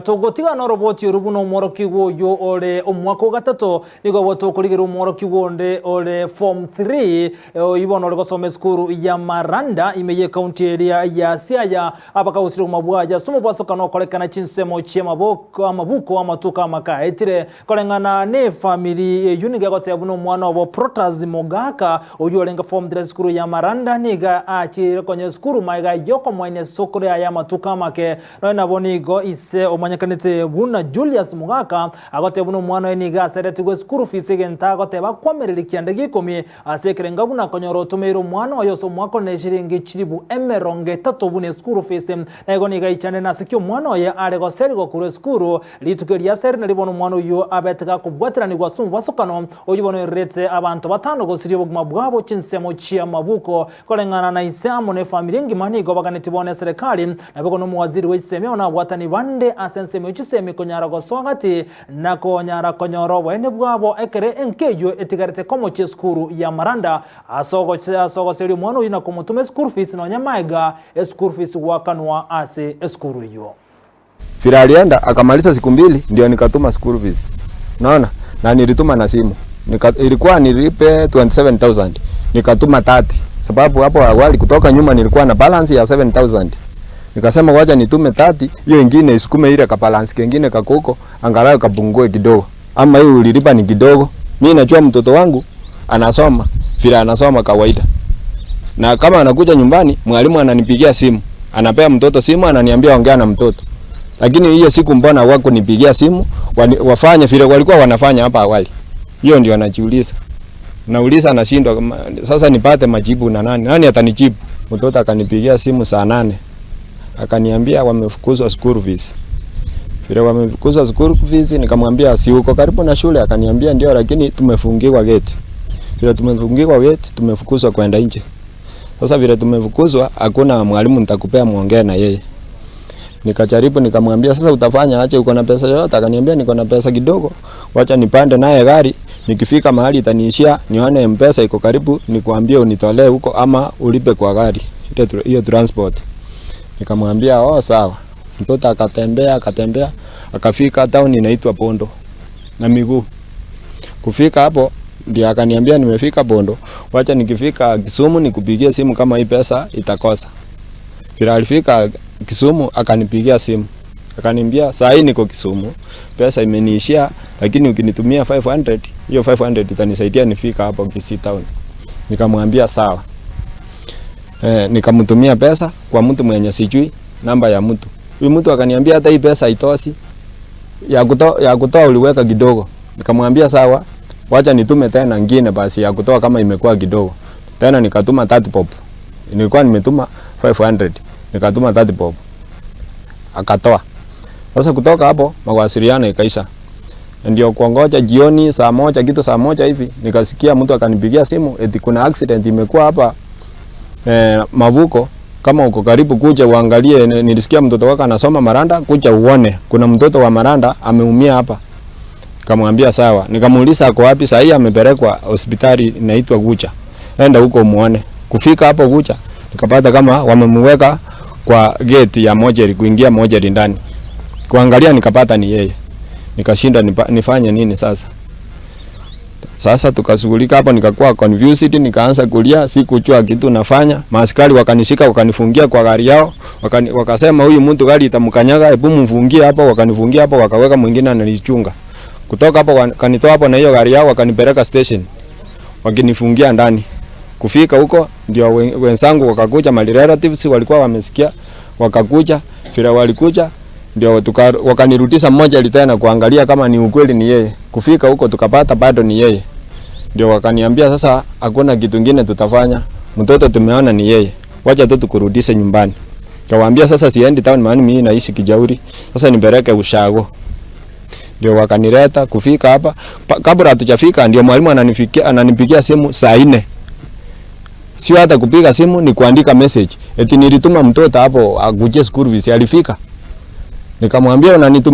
Tugutigana oroboti oru buna omworokigwa oyo ore omwaka ogatato nigo gotokorigerwa omworokigwa onde ore form 3 oyo bono ore gosoma esukuru ya Maranda ime ye county area ya Siaya abakagosire obogima bwaye ase omobwasokano okorekana chinsemo chia amaboko amabuko amatuko amakaetire koreng'ana na efamiri eywo nigo egoteba buna omwana obo Protas Mogaka oywo orenge form 3 esukuru ya Maranda nigo achire konya esukuru maega yokomoenia esokoro yaye amatuko amake. Nonya nabo nigo ise omanyekanete buna Julius Mogaka agoteba buna omwana oye nigo aseretigwe eschool fees egento agoteba akwamereri kianda gia ikomi ase ekerenga buna konyora otomeire omwana oye ase omwaka one chiringi chilibu emerongo etato buna eschool fees. Naigo nigo aichane nase ki omwana oye are goserigwa korwa esukuru rituko eria asere nario bono omwana oyio abete gakobwateranigwa ase omobasokano oyio bono oirerete abanto batano gosiria obogima bwabo chinsemo chi'amabuko. Koreng'ana na ise amo nefamiri engima nigo baganetie bono eserekari, naboigo nomowaziri bwe chisemi amo nababwatani bande ase ensemo ye chisemi konyara gosoa gati na konyara konyora oboene bwabo ekero enka eyio etigarete komochia esukuru ya Maranda ase ase ogoseria omwana oyio na komotoma eschool fees nonya maega eschool fees goakanwa ase esukuru eyio. Vile alienda akamaliza siku 2 ndio nikatuma school fees. Unaona? Na nilituma na simu. Ilikuwa nilipe 27,000. Nikatuma 30. Sababu hapo awali kutoka nyuma nilikuwa na balance ya 7,000. Nikasema wacha nitume 30, hiyo ingine isukume ile ka balance kengine kakoko angalau kapungue kidogo. Ama hiyo ulilipa ni kidogo. Mimi najua mtoto wangu anasoma, vile anasoma kawaida. Na kama anakuja nyumbani, mwalimu ananipigia simu. Anapea mtoto simu, ananiambia ongea na mtoto. Lakini hiyo siku mbona hawakunipigia simu, wafanye vile walikuwa wanafanya hapa awali. Hiyo ndio anajiuliza. Nauliza nashindwa, sasa nipate majibu na nani? Nani atanijibu? Mtoto akanipigia simu saa 8. Akaniambia wamefukuzwa school fees. Vile wamefukuzwa school fees, nikamwambia si uko karibu na shule? Akaniambia ndio, lakini tumefungiwa gate. Vile tumefungiwa gate, tumefukuzwa kwenda nje. Sasa vile tumefukuzwa, hakuna mwalimu nitakupea muongee na yeye. Nikajaribu nikamwambia sasa utafanya aje, uko na pesa yoyote? Akaniambia niko na pesa kidogo, wacha nipande naye gari, nikifika mahali itaniishia, nione M-Pesa iko karibu, nikuambie unitolee huko ama ulipe kwa gari hiyo transport. Nikamwambia oh sawa. Mtoto akatembea akatembea akafika town inaitwa Bondo na miguu. Kufika hapo ndio akaniambia nimefika Bondo, wacha nikifika Kisumu nikupigie simu kama hii pesa itakosa. Vile alifika Kisumu akanipigia simu. Akaniambia saa hii niko Kisumu, pesa imeniishia, lakini ukinitumia 500, hiyo 500 itanisaidia nifika hapo Kisii town. Nikamwambia sawa. Nikamtumia pesa kwa mtu mwenye sijui namba ya mtu. Huyu mtu akaniambia hata hii pesa haitoshi. Ya kutoa uliweka kidogo. Nikamwambia sawa, wacha nitume tena ngine basi ya kutoa kama imekuwa kidogo. Tena nikatuma 30 bob. Nilikuwa nimetuma 500, nikatuma 30 bob. Akatoa. Sasa kutoka hapo mawasiliano ikaisha. Ndio kuongoja jioni saa 1 kitu saa 1 hivi nikasikia mtu akanipigia simu eti kuna accident imekuwa hapa Mavuko, kama uko karibu kuja uangalie. Nilisikia mtoto wako anasoma Maranda, kuja uone kuna mtoto wa Maranda ameumia hapa. Nikamwambia sawa. Nikamuuliza ako wapi? Sasa hii amepelekwa hospitali inaitwa Gucha, enda huko muone. Kufika hapo Gucha nikapata kama wamemweka kwa gate ya mochari, kuingia mochari ndani. Kuangalia nikapata ni yeye. Nikashinda nifanye nini sasa. Sasa tukashughulika hapo, nikakuwa confused, nikaanza kulia, sikujua kitu nafanya. Maaskari wakanishika wakanifungia kwa gari yao, wakasema huyu mtu gari itamkanyaga, hebu mfungie hapo. Wakanifungia hapo, wakaweka mwingine ananichunga. Kutoka hapo wakanitoa hapo na hiyo gari yao wakanipeleka station, wakinifungia ndani. Kufika huko ndio wenzangu wakakuja, my relatives walikuwa wamesikia, wakakuja. Vile walikuja ndio wakanirudisha mmoja tena kuangalia kama ni ukweli ni yeye. Kufika huko tukapata bado ni yeye. Ndio wakaniambia sasa hakuna kitu kingine tutafanya, mtoto tumeona ni yeye, wacha tu tukurudishe nyumbani. Kawaambia sasa siendi town, maana mimi naishi Kijauri, sasa nipeleke ushago. Ndio wakanileta. Kufika hapa kabla hatujafika ndio mwalimu ananipigia simu saa 4. Sio hata kupiga simu, ni kuandika message. Eti nilituma mtoto hapo akuje school fees, alifika. Nikamwambia unanitumia